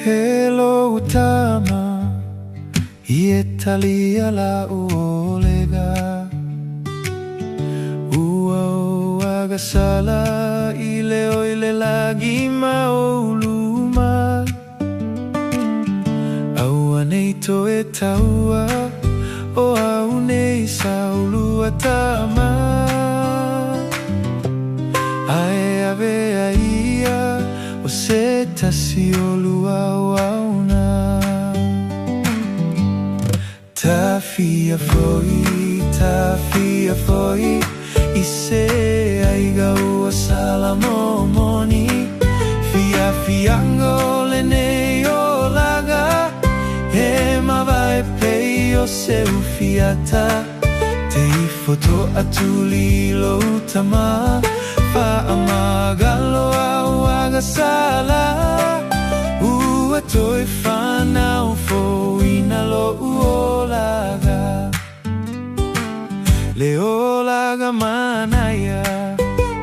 E lou tama, ie talia la'u olega, Ua ou agasala i le oi le lagi ma ou luma. Aua nei toe taua, o au nei sa ulua tama, Ae avea ia o se tasi o lua auauna. Ta fia foi, ta fia foi, i se aiga ua sala momoni, Fiafiaga o lenei olaga, e mavae pei o se ufiata, Te ifo to'atuli lou tama, Fa'amagalo au agasala, Ua toe fanau fouina lo'u olaga. Le olaga manaia,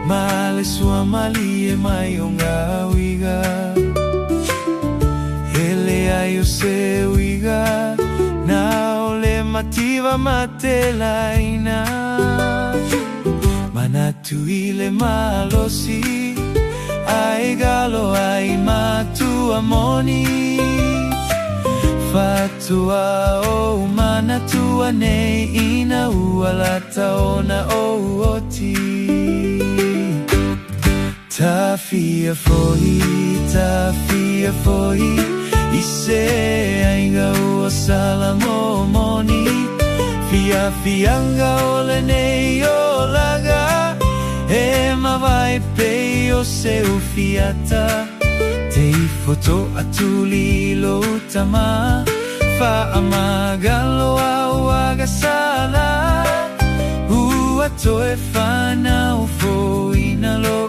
ma le suamalie mai o gauiga. E leai o se uiga, na o le mativa matelaina. Manatu i le malosi, ae galo ai matua moni. Fa'atoa ou manatua nei ina ua lata ona ou oti. Ta fia foi, ta fia foi, i se aiga ua sala momoni, Fiafiaga o lenei olaga, e mavae pei o se ufiata, Te ifo to'atuli lou tama, Fa'amagalo au agasala, Ua toe fanau fouina lo'u.